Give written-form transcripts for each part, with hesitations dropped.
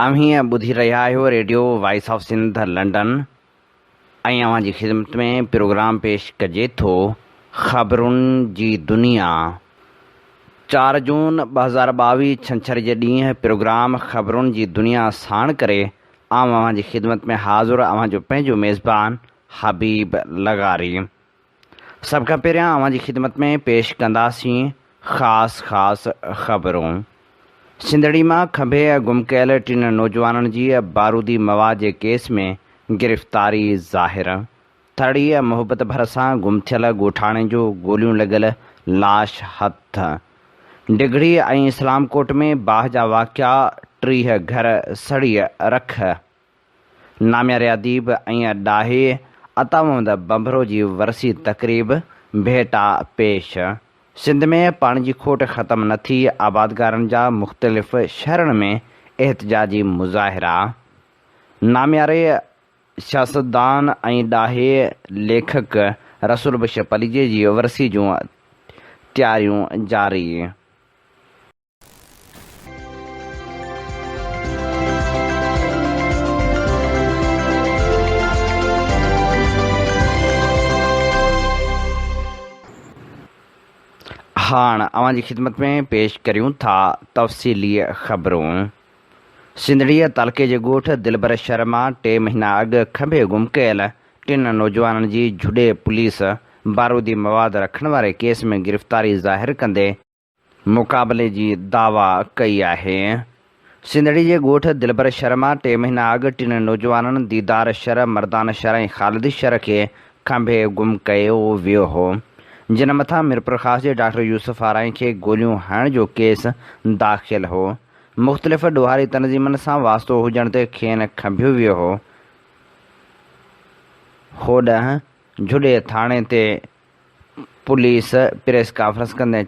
اوهين ٻڌي رهيا آهيو radio voice of Sindh London ۽ اوهان جي خدمت ۾ پروگرام پيش ڪجي ٿو خبرن جي دنيا. چار جون 2022 ڇنڇر جي ڏينهن پروگرام خبرن جي دنيا ساڻ ڪري آئون اوهان جي خدمت ۾ حاضر اوهان جو پنهنجو ميزبان حبيب لغاري. سڀ کان پهريان اوهان جي خدمت ۾ پيش ڪنداسين خاص خاص خبرون. سنڌڙي مان کنڀي گم ڪيل ٽن نوجوانن جي بارودي مواد جي ڪيس ۾ گرفتاري ظاهر. ٿرڙي محبت ڀرسان گم ٿيل ڳوٺاڻي جو گوليون لڳل لاش هٿ. ڊگهڙي ۽ اسلام ڪوٽ ۾ باهه جا واقعا، 30 گهر سڙي رک. نامياري اديب ۽ ڏاهي عطا محمد ڀنڀرو جي ورسي تقريب، ڀيٽا پيش. سنڌ ۾ پاڻي جي کوٽ ختم نه ٿي، آبادگارن جا مختلف شهرن ۾ احتجاجي مظاهرا. نامياري سياستدان ۽ ڏاهي ليکڪ رسول بخش پليجي جي ورسي جون تياريون جاري. هاڻ اوهان جي خدمت ۾ پيش ڪريون ٿا تفصيلي خبرون. سنڌڙيء تعلقي جي ڳوٺ دلبر شھر مان ٽي مهينا اڳ کنڀي گم ڪيل ٽن نوجوانن جي جھڏي پوليس بارودي مواد رکڻ واري ڪيس ۾ گرفتاري ظاهر ڪندي مقابلي جي دعويٰ ڪئي آهي. سنڌڙي جي ڳوٺ دلبر شھر مان ٽي مهينا اڳ ٽن نوجوانن ديدار شھر، مردان شھر ۽ خالد شھر کي کنڀي گم ڪيو ويو هو، جن مٿان ميرپورخاص جي ڊاڪٽر يوسف آرائين کي گوليون هڻڻ جو ڪيس داخل هو. مختلف ڏوهاري تنظيمن سان واسطو هجڻ تي کين کنڀيو ويو هو. هوڏانهن جھڏي ٿاڻي تي پوليس پريس ڪانفرنس ڪندي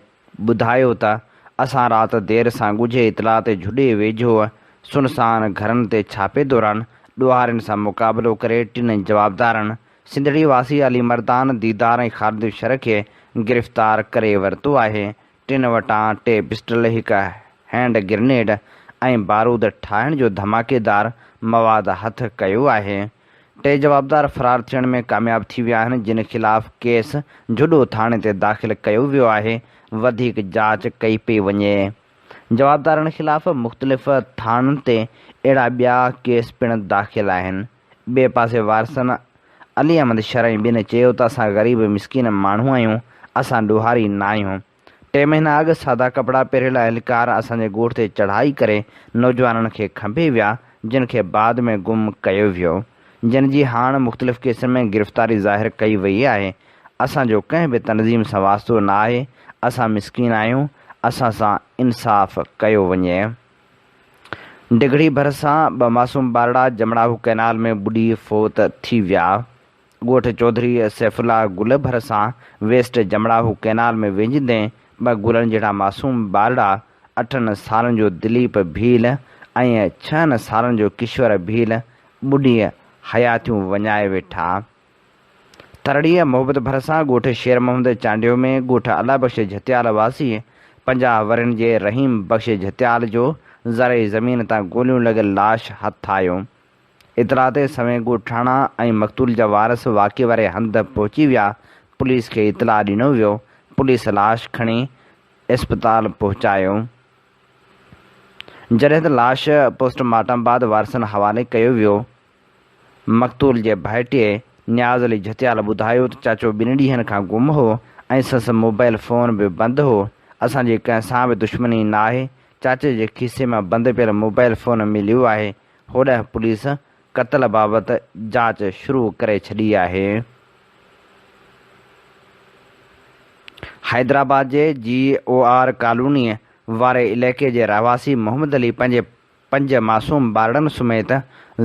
ٻڌايو ته اسان رات دير سان ڳجهي اطلاع تي جهڏي ويجهو سنسان گهرن تي ڇاپي دوران ڏوهارين سان مقابلو ڪري ٽن جوابدارن سنڌڙي واسي علي مردان، ديدار ۽ خالد شر کي گرفتار ڪري ورتو آهي، ٽن وٽان ٽي پسٽل، هڪ هينڊ گرنيڊ ۽ بارود ٺاهڻ جو ڌماڪيدار مواد هٿ ڪيو آهي. ٽي جوابدار فرار ٿيڻ ۾ ڪامياب ٿي ويا آهن جن خلاف ڪيس جهڏو ٿاڻي تي داخل ڪيو ويو آهي وڌيڪ جاچ ڪئي پئي وڃي جوابدارن خلاف مختلف ٿاڻن تي اهڙا ٻيا ڪيس پڻ داخل آهن ٻئي پاسي وارثن علي احمد شر ۽ ٻين چيو ته اسان غريب مسڪين ماڻهو آهيون اسان ڏوهاري ناهيون ٽي مهينا اڳ سادا ڪپڙا پهريل اهلڪار اسان جي ڳوٺ تي چڙهائي ڪري نوجوانن کي کنڀي ويا جن کي بعد ۾ گم ڪيو ويو جن جي هاڻ مختلف ڪيسن ۾ گرفتاري ظاهر ڪئي وئي آهي اسان جو ڪنهن به تنظيم سان واسطو نه آهي اسان مسڪين آهيون اسان سان انصاف ڪيو وڃي. ڊگهڙي ڀرسان ٻه معصوم ٻارڙا جمڙاهو ڪئنال ۾ ٻڏي فوت ٿي ويا. ڳوٺ چوڌري سيف الله گل ڀرسان ويسٽ جمڙاهو ڪئنال ۾ وينجهندي ٻه گلن جهڙا معصوم ٻارڙا اٺن سالن جو دليپ ڀيل ۽ ڇهن سالن جو ڪشور ڀيل ٻڏي حياتيون وڃائي ويٺا. ٿرڙيء محبت ڀرسان ڳوٺ شير محمد چانڊيو ۾ ڳوٺ الله بخش جهتيال واسي 50 ورهين جي رحيم بخش جهتيال جو زرعي زمين تان گوليون لڳل لاش هٿ آيو. اطلاع تي سوين ڳوٺاڻا ۽ مقتول جا وارث واقعي واري هنڌ پهچي ويا، پوليس کي اطلاع ڏنو ويو، پوليس لاش کڻي اسپتال پهچايو، جڏهن ته لاش پوسٽ مارٽم بعد وارثن حوالي ڪيو ويو، مقتول جي ڀائٽي نياز علي جهتيال ٻڌايو ته چاچو ٻن ڏينهن کان گم هو ۽ سندس موبائل فون به بند هو، اسان جي ڪنهن سان به دشمني ناهي، چاچي جي کيسي مان بند پيل موبائل فون مليو آهي، هوڏانهن پوليس قتل بابت جاچ شروع ڪري ڇڏي آهي. حيدرآباد جي جي او آر ڪالوني واري علائقي جي رهواسي محمد علي پنهنجي پنج معصوم ٻارڙن سميت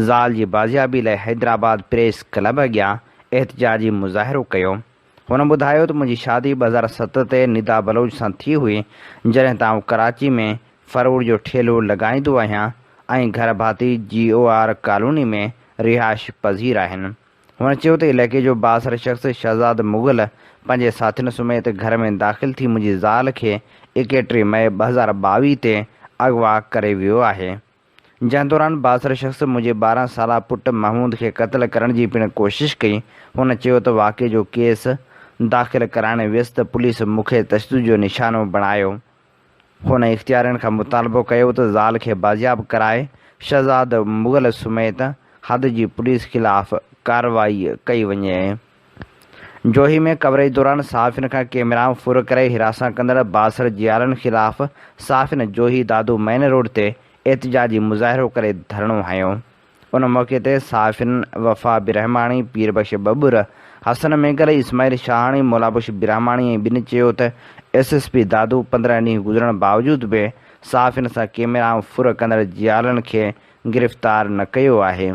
زال جي بازيابي لاء حيدرآباد پريس ڪلب اڳيان احتجاجي مظاهرو ڪيو. هن ٻڌايو ته منهنجي شادي 2007 تي ندا بلوچ سان ٿي هئي، جڏهن ته آئون ڪراچي ۾ فروٽ جو ٺيلهو لڳائيندو آهيان ۽ گهر ڀاتي جي او آر ڪالوني ۾ رهائش پذير آهن. هن چيو ته علائقي جو بااثر شخص شهزاد مغل پنهنجي ساٿين سميت گهر ۾ داخل ٿي منهنجي زال کي 31 مئي 2022 تي اغوا ڪري ويو آهي. جنهن دوران بااثر شخص منهنجي 12 سالا پٽ محمود کي قتل ڪرڻ جي پڻ ڪوشش ڪئي، هن چيو ته واقعي جو ڪيس داخل ڪرائڻ ويس ته پوليس مون کي تشدد جو نشانو بڻايو. هن اختيارين کان مطالبو ڪيو ته زال کي بازياب ڪرائي شهزاد مغل سميت حد جي پوليس خلاف ڪارروائي ڪئي وڃي. جوهي ۾ ڪوريج دوران صحافين کان ڪيمرائون ڦر ڪري هراسان ڪندڙ بااثر جيالن خلاف صحافين جوهي دادو مين روڊ تي احتجاجي مظاهرو ڪري ڌرڻو هنيو. ان موقعي تي صحافين وفا برهماڻي، پير بخش ٻٻر، حسن مينگل، اسماعيل شاهاڻي، مولابخش برهماڻي ۽ ٻين چيو ته ايس ايس پي دادو 15 ڏينهن گذرڻ باوجود به صحافين سان ڪيمرائون ڦر ڪندڙ جيالن کي گرفتار نه ڪيو آهي.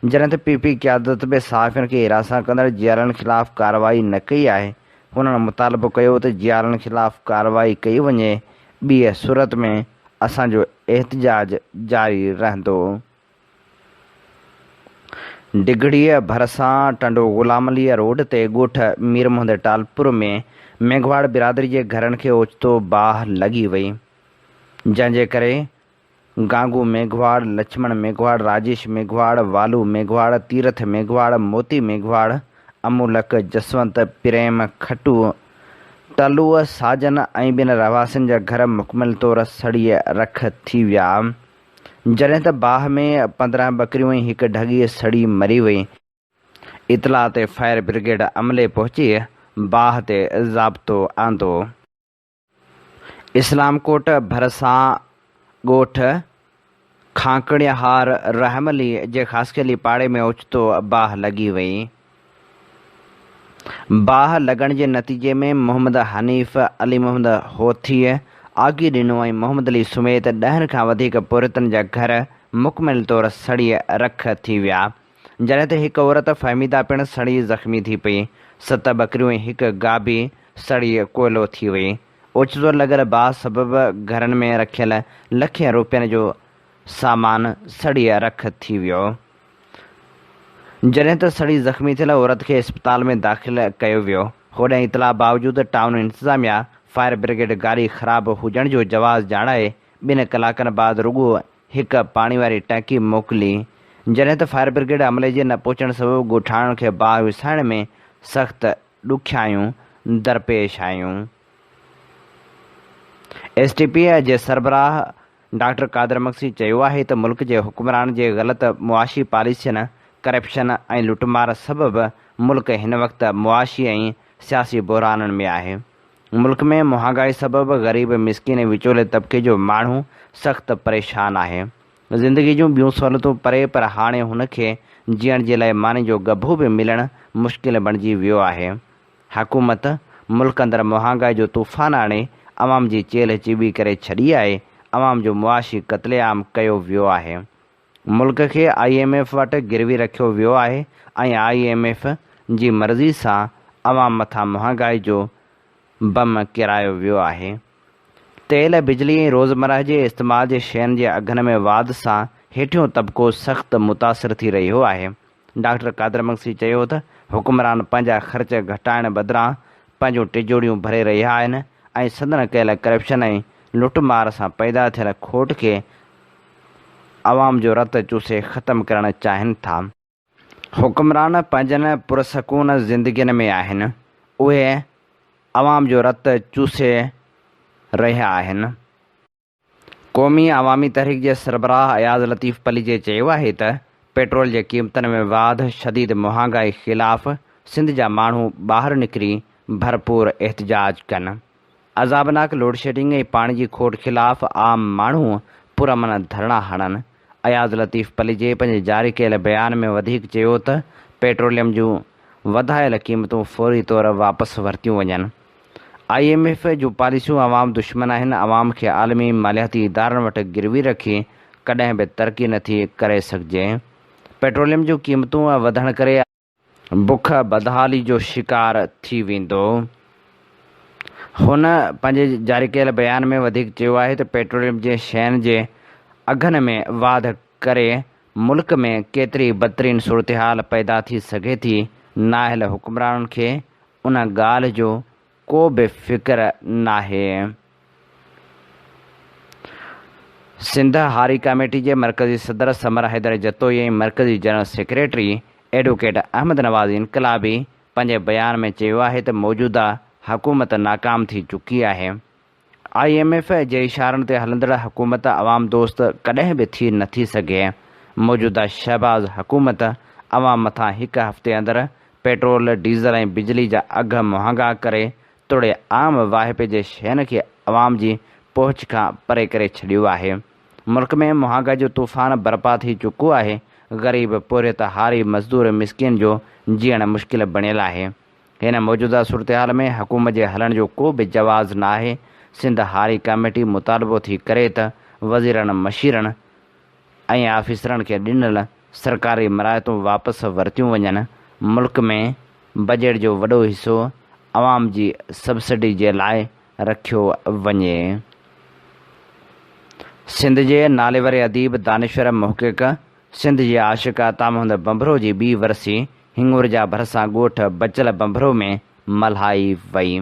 جڏهن ته پي پي قيادت به صحافين کي هراسان ڪندڙ جيالن خلاف ڪارروائي نه ڪئي آهي، هنن مطالبو ڪيو ته جيالن خلاف ڪارروائي ڪئي وڃي، ٻيء صورت ۾ اسان جو احتجاج جاري رهندو. ڊگهڙيء ڀرسان ٽنڊو غلام علي روڊ تي ڳوٺ مير محمد ٽالپر ۾ ميگهواڙ برادري جي گهرن کي اوچتو باهه لڳي وئي، جنهن جي ڪري گانگو ميگهواڙ، لڇمڻ ميگهواڙ، راجيش ميگهواڙ، والو ميگهواڙ، تيرٿ ميگهواڙ، موتي ميگهواڙ، امولڪ، جسونت، پريم، کٽو، ٽلوء، ساجن ۽ ٻين رهواسين جا گهر مڪمل طور سڙي رک ٿي ويا. جڏهن ته باهه ۾ 15 ٻڪريون ۽ هڪ ڍڳي سڙي مري وئي. اطلاع تي فائر برگيڊ عملي پهچي باهه تي ضابطو آندو. اسلام ڪوٽ ڀرسان ڳوٺ کانڪڙيهار رحم علي جي خاصخيلي پاڙي ۾ اوچتو باهه لڳي وئي. باهه لڳڻ جي نتيجي ۾ محمد حنيف، علي محمد هوٿيء، آگي ڏنو ۽ محمد علي سميت ڏهن کان وڌيڪ پورهيتن جا گهر مڪمل طور سڙي رک ٿي ويا. جڏهن ته هڪ عورت فهميده پڻ سڙي زخمي ٿي پئي. ست ٻڪريون ۽ هڪ گابي سڙي ڪوئلو ٿي وئي. اوچتو لڳل باهه سبب گهرن ۾ رکيل لکين روپين جو سامان سڙي رک ٿي ويو. جڏهن ته سڙي زخمي ٿيل عورت کي اسپتال ۾ داخل ڪيو ويو. هوڏانهن اطلاع باوجود ٽائون انتظاميا فائر برگيڊ گاڏي خراب هجڻ جو جواز ڄاڻائي ٻن ڪلاڪن بعد رڳو هڪ پاڻي واري ٽانڪي موڪلي، جڏهن ته فائر برگيڊ عملي جي نه پهچڻ سبب ڳوٺاڻن کي باهه وسائڻ ۾ سخت ڏکيائيون درپيش آيون. ايس ٽي پي جي سربراهه ڊاڪٽر قادر مگسي چيو آهي ته ملڪ جي حڪمران جي غلط معاشي پاليسين، ڪرپشن ۽ لٽمار سبب ملڪ هن وقت معاشي ۽ سياسي بحرانن ۾ آهي. ملڪ ۾ مهانگائي سبب غريب، مسڪين ۽ وچولي طبقي جو ماڻهو سخت پريشان آهي. زندگي جون ٻيون سهولتون پري پر هاڻي هن کي جيئڻ جي لاء ماني جو ڳڀو به ملڻ مشڪل بڻجي ويو آهي. حڪومت ملڪ اندر مهانگائي جو طوفان آڻي عوام جي چيلهه چٻي ڪري ڇڏي آهي، عوام جو معاشي قتل عام ڪيو ويو آهي. ملڪ کي I M F وٽ گروي رکيو ويو آهي ۽ I M F جي مرضي سان عوام مٿان مهانگائي جو بم ڪيرايو ويو آهي. تيل، بجلي ۽ روزمرهه جي استعمال جي شين جي اگهن ۾ واڌ سان هيٺيون طبقو سخت متاثر ٿي رهيو آهي. ڊاڪٽر قادر مگسي چيو ته حڪمران پنهنجا خرچ گهٽائڻ بدران پنهنجون ٽجوڙيون ڀري رهيا آهن ۽ سندن ڪيل ڪرپشن ۽ لٽ مار سان پيدا ٿيل کوٽ کي عوام جو رت چوسي ختم ڪرڻ چاهين ٿا. حڪمران پنهنجن پرسڪون زندگين ۾ آهن، اهي عوام جو رت چوسي رهيا آهن. قومي عوامي تحريڪ جي سربراهه اياز لطيف پليجي چيو آهي ته پيٽرول جي قيمتن ۾ واڌ، شديد مهانگائي خلاف سنڌ جا ماڻهو ٻاهر نڪري ڀرپور احتجاج ڪن. عذابناڪ لوڊشيڊنگ ۽ پاڻي جي کوٽ خلاف عام ماڻهو پرامن ڌرڻا هڻن. اياز لطيف پليجي پنهنجي جاري ڪيل بيان ۾ وڌيڪ چيو ته پيٽروليم جون وڌايل قيمتون فوري طور واپس ورتيون وڃن. I M F جون پاليسيون عوام دشمن آهن، عوام کي عالمي مالياتي ادارن وٽ گروي رکي ڪڏهن به ترقي نٿي ڪري سگهجي. پيٽروليم جون قيمتون وڌڻ ڪري. بک بدحالي جو شڪار ٿي ويندو. هن پنهنجي جاري ڪيل بيان ۾ وڌيڪ چيو آهي ته پيٽروليم جي شين جي اگهن ۾ واڌ ڪري ملڪ ۾ ڪيتري بدترين صورتحال پيدا ٿي سگهي ٿي، نااهل حڪمرانن کي ان ڳالهه جو ڪو به فڪر ناهي. سنڌ هاري ڪاميٽي جي مرڪزي صدر ثمر حيدر جتوئي ۽ مرڪزي general secretary advocate Ahmed Nawaz Inqalabi پنهنجي بيان ۾ چيو آهي ته موجوده حڪومت ناڪام ٿي چڪي آهي. I M F جي اشارن تي هلندڙ حڪومت عوام دوست ڪڏهن به ٿي نه ٿي سگهي، موجوده شهباز حڪومت عوام مٿان هڪ هفتي اندر پيٽرول، ڊيزل ۽ بجلي جا اگهه مهانگا ڪري توڙي عام واهپي جي شين کي عوام جي پهچ کان پري ڪري ڇڏيو آهي. ملڪ ۾ مهانگائي جو طوفان برپا ٿي چڪو آهي، غريب، پورهيت، هاري، مزدور، مسڪين جو جيئڻ مشڪل بڻيل آهي. هن موجوده صورتحال ۾ حڪومت جي هلڻ جو ڪو به جواز نه آهي، سنڌ هاري ڪاميٽي مطالبو ٿي ڪري ته وزيرن، مشيرن ۽ آفيسرن کي ڏنل سرڪاري مراعتون واپس ورتيون وڃن، ملڪ ۾ بجيٽ جو وڏو حصو عوام جي سبسڊي جي لاء رکيو وڃي. سنڌ جي ناليواري اديب، دانشور، محقق، سنڌ جي عاشق عطا محمد ڀنڀرو جي ٻي ورسي هڱورجا ڀرسان ڳوٺ بچل ڀنڀرو ۾ ملهائي وئي.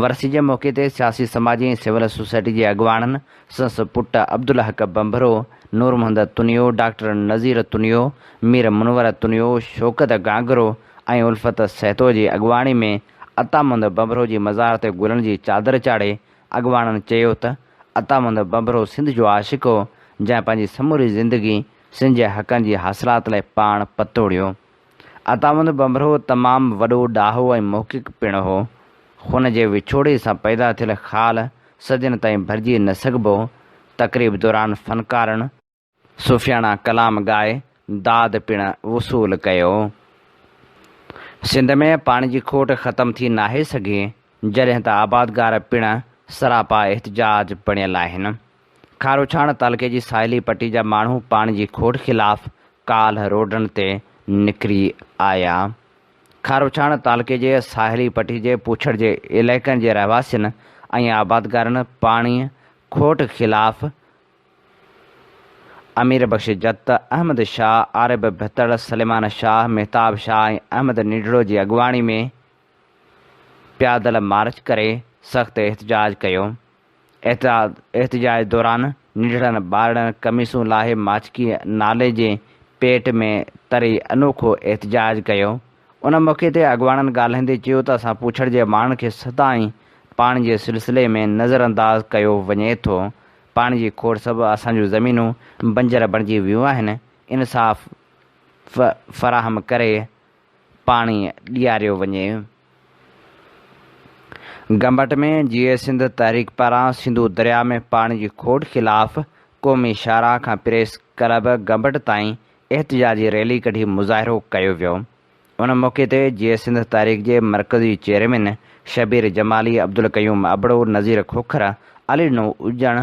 ورسي جي موقعي تي سياسي سماجي ۽ سول سوسائٽي جي اڳواڻن سندس پٽ عبدالحق ڀنڀرو، نور محمد تنيو، ڊاڪٽر نذير تنيو، مير منور تنيو، شوڪت گانگرو ۽ الفت سهتو جي اڳواڻي ۾ عطا محمد ڀنڀرو جي مزار تي گلن جي چادر چاڙهي اڳواڻن چيو ته عطا محمد ڀنڀرو سنڌ جو عاشق هو جنهن پنهنجي سموري زندگي سنڌ جي حقن جي حاصلات لاء پاڻ پتوڙيو. عطاوند ڀنڀرو تمام وڏو ڏاهو ۽ محقق پڻ هو. خون جي وڇوڙي سان پيدا ٿيل خال صدين تائين ڀرجي نه سگهبو. تقريب دوران فنڪارن. صوفياڻا ڪلام ڳائي داد پڻ وصول ڪيو. سنڌ ۾ پاڻي جي کوٽ ختم ٿي ناهي سگهي، جڏهن ته آبادگار پڻ سراپا احتجاج بڻيل آهن. کاروڇاڻ تعلقي جي ساحلي پٽي جا ماڻهو پاڻي جي کوٽ خلاف ڪالهه روڊن تي نڪري آيا. کاروڇاڻ تعلقي جي ساحلي پٽي جي پوڇڙ جي علائقن جي رهواسين ۽ آبادگارن پاڻي کوٽ خلاف امير بخش جت، احمد شاهه، عارب ڀتڙ، سليمان شاهه، مهتاب شاهه ۽ احمد نيڍڙو جي اڳواڻي ۾ پيادل مارچ ڪري سخت احتجاج ڪيو. احتجاج دوران ننڍڙن ٻارڙن قميصون لاهي ماڇڪي نالي جي پيٽ ۾ تري انوکو احتجاج ڪيو. ان موقعي تي اڳواڻن ڳالهائيندي چيو ته اسان پوڇڙ جي ماڻهن کي سدائين پاڻي جي سلسلي ۾ نظرانداز ڪيو وڃي ٿو، پاڻي جي کوٽ سبب اسان جون زمينون بنجر بڻجي ويون آهن، انصاف فراهم ڪري پاڻي ڏياريو وڃي. گمبٽ ۾ جيئي سنڌ تحريڪ پاران سنڌو درياء ۾ پاڻي جي کوٽ خلاف قومي شاهراهه کان پريس ڪلب گمبٽ تائين احتجاجي ريلي ڪڍي مظاهرو ڪيو ويو. ان موقعي تي جيئي سنڌ تحريڪ جي مرڪزي چيئرمين شبير جمالي، عبدالقيوم ابڙو، نذير کوکر، علي ڏنو اجڻ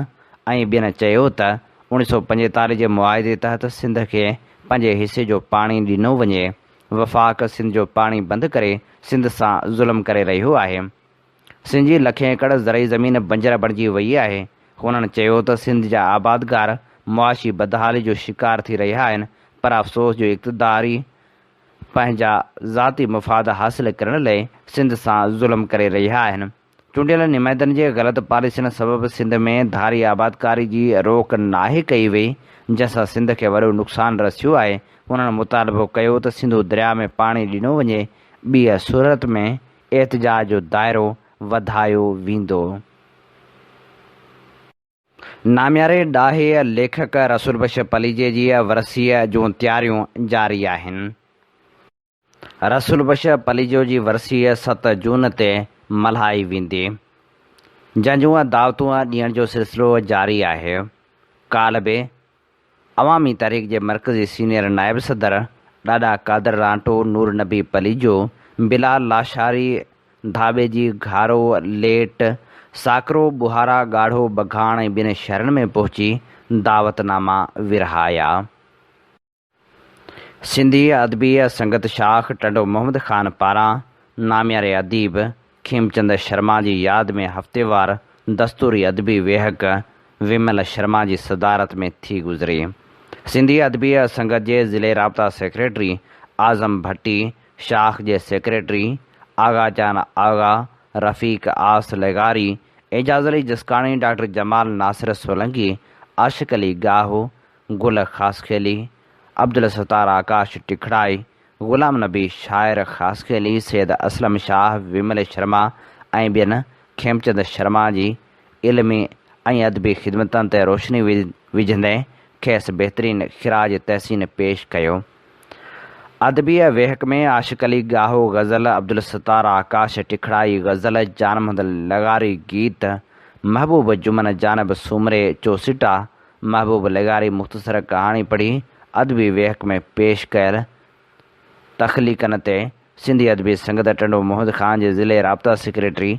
۽ ٻين چيو ته 1945 جي معاهدي تحت سنڌ کي پنهنجي حصي جو پاڻي ڏنو وڃي، وفاق سنڌ جو پاڻي بند ڪري سنڌ سان ظلم ڪري رهيو آهي. سنڌ جي لکين ايڪڙ زرعي زمين بنجر بڻجي وئي آهي. هنن چيو ته سنڌ جا آبادگار معاشي بدحالي جو شڪار ٿي رهيا آهن پر افسوس جو اقتداري پنهنجا ذاتي مفاد حاصل ڪرڻ لئي سنڌ سان ظلم ڪري رهيا آهن. چونڊيل نمائندن جي غلط پاليسين سبب سنڌ ۾ ڌاري آبادڪاري جي روڪ ناهي ڪئي وئي، جنهن سان سنڌ کي وڏو نقصان رسيو آهي، هنن مطالبو ڪيو ته سنڌو درياء ۾ پاڻي ڏنو وڃي، ٻيء صورت ۾ احتجاج جو دائرو وڌايو ويندو. نامياري ڏاهي ليکڪ رسول بخش پليجي جي ورسيء جون تياريون جاري آهن. رسول بخش پليجو جي ورسي ست جون تي ملهائي ويندي، جنهن جون دعوتون ڏيڻ جو سلسلو جاري آهي. ڪالهه به عوامي تحريڪ جي مرڪزي سينيئر نائب صدر ڏاڏا قادر رانٽو، نور نبي پليجو، بلال لاشاري، ڌاٻيجي، گهارو، ليٽ، ساڪرو، ٻوهارا، ڳاڙهو، ٻگهاڻ ۽ ٻين شهرن ۾ پهچي دعوت ناما ورهايا. سنڌي ادبي سنگت شاخ ٽنڊو محمد خان پاران نامياري اديب کيمچند شرما جي ياد ۾ هفتيوار دستوري ادبي ويهڪ ومل شرما جي صدارت ۾ ٿي گذري. سنڌي ادبي سنگت جي ضلعي رابطا سيڪريٽري اعظم ڀٽي، شاخ جي سيڪريٽري آغا جان آغا، رفيق آس لغاري، اعجاز علي جسڪاڻي، ڊاڪٽر جمال ناصر سولنگي، عاشق علي ڳاهو، گل خاصخيلي، عبدالستار آڪاش ٽکڙائي، غلام نبي شاعر خاصخيلي، سيد اسلم شاهه، ومل شرما ۽ ٻين کيمچند شرما جي علمي ۽ ادبي خدمتن تي روشني وجهندي کيس بهترين خراج تحسين پيش ڪيو. ادبي ويهڪ ۾ عاشق علي ڳاهو غزل، عبدالستار آڪاش ٽکڙائي غزل، جان محمد لغاري گيت، محبوب جمن جانب سومري چوسٽا، محبوب لغاري مختصر ڪهاڻي پڙهي ادبي ويهڪ ۾ پيش ڪيل تخليقن تي سنڌي ادبي سنگت ٽنڊو محمد خان جي ضلعي رابطا سيڪريٽري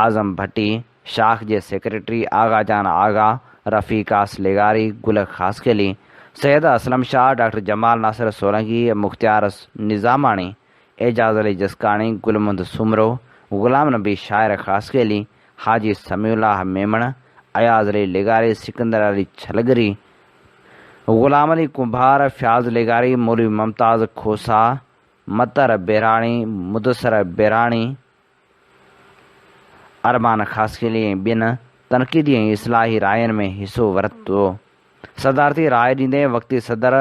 اعظم ڀٽي، شاخ جي سيڪريٽري آغا جان آغا، رفيق آس لغاري، گل خاصخيلي، سيد اسلم شاهه، ڊاڪٽر جمال ناصر سولنگي، مختيار نظاماڻي، اعجاز علي جسڪاڻي، گل محمد سومرو، غلام نبي شاعر خاصخيلي، حاجي سميع الله ميمڻ، اياز علي لغاري، سڪندر علي ڇلگري، غلام علي ڪنڀار، فياض لغاري، مولوي ممتاز کوسا، مطهر بهراڻي، مدثر بهراڻي، ارمان خاصخيلي ۽ ٻين تنقيدي ۽ اصلاحي راين ۾ حصو ورتو. صدارتي راء ڏيندي وقتي صدر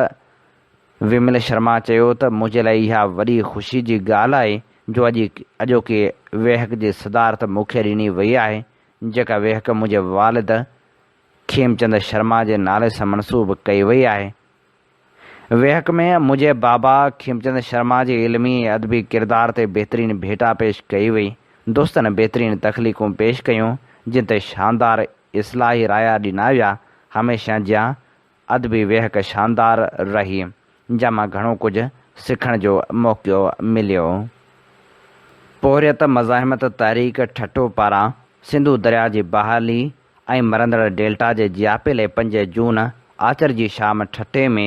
ومل شرما چيو ته منهنجي لاء اها وڏي خوشي جي ڳالهه آهي جو اڄ اڄوڪي ويهڪ جي صدارت مون کي ڏني وئي آهي جيڪا ويهڪ منهنجي والد کيمچند شرما جي نالي سان منسوب ڪئي وئي آهي. ويهڪ ۾ منهنجي بابا کيمچند شرما جي علمي ۽ ادبي ڪردار تي بهترين ڀيٽا پيش ڪئي وئي. دوستن بهترين تخليقون پيش ڪيون، جن تي شاندار اصلاحي رايا ڏنا ويا. هميشه جيان ادبي ويهڪ شاندار رهي، جنهن مان گهڻو ڪجهه سکڻ جو موقعو مليو. پورهيت مزاحمت تحريڪ ٺٽو پاران سنڌو درياء جي بحالي ۽ مرندڙ ڊيلٽا جي جياپي لئه 5 جون آچر جي شام ٺٽي ۾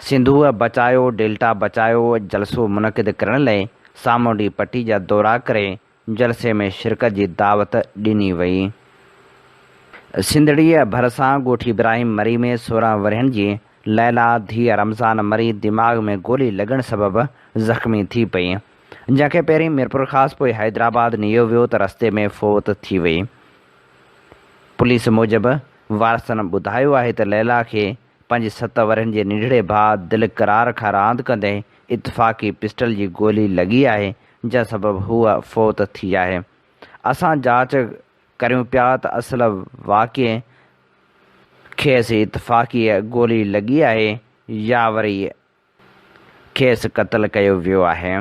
سنڌوء بچايو ڊيلٽا بچايو جلسو منعقد ڪرڻ لئه سامونڊي پٽي جا دورا ڪري جلسي ۾ شرڪت جي دعوت ڏني وئي. سنڌڙيء ڀرسان ڳوٺ ابراهيم مري ۾ 16 ورهين جي ليلا ڌيء رمضان مري دماغ ۾ گولي لڳڻ سبب زخمي ٿي پئي جنهن کي پهرين ميرپورخاص پوء حيدرآباد نيو ويو ته رستي ۾ فوت ٿي وئي. پوليس موجب، وارثن ٻڌايو آهي ته ليلا کي پنهنجي ست ورهين جي ننڍڙي ڀاء دل قرار کان راند ڪندي اتفاقي پسٽل جي گولي لڳي آهي، جنهن سبب هوء فوت ٿي آهي. اسان جاچ ڪريون پيا ته اصل واقعي کيس اتفاقي گولي لڳي آهي يا وري کيس قتل ڪيو ويو آهي.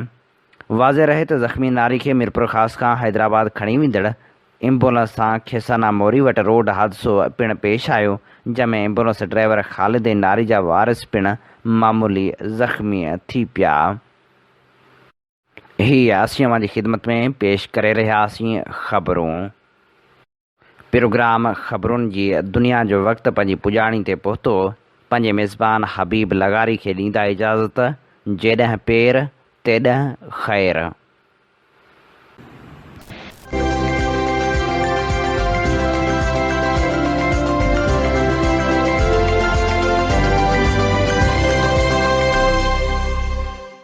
واضح رهي ته زخمي ناري کي ميرپورخاص کان حيدرآباد کڻي ويندڙ ايمبولنس سان کيسانا موري وٽ روڊ حادثو پڻ پيش آيو، جنهن ۾ ايمبولنس ڊرائيور خالد ۽ ناري جا وارث پڻ معمولي زخمي ٿي پيا. هي اسين اوهان جي خدمت ۾ پيش ڪري رهيا هئاسين خبرون. پروگرام خبرن جي دنيا جو وقت پنهنجي پڄاڻي تي پهتو، پنهنجي ميزبان حبيب لغاري کي ڏيندا اجازت، جيڏهن پير، تيڏهن خير.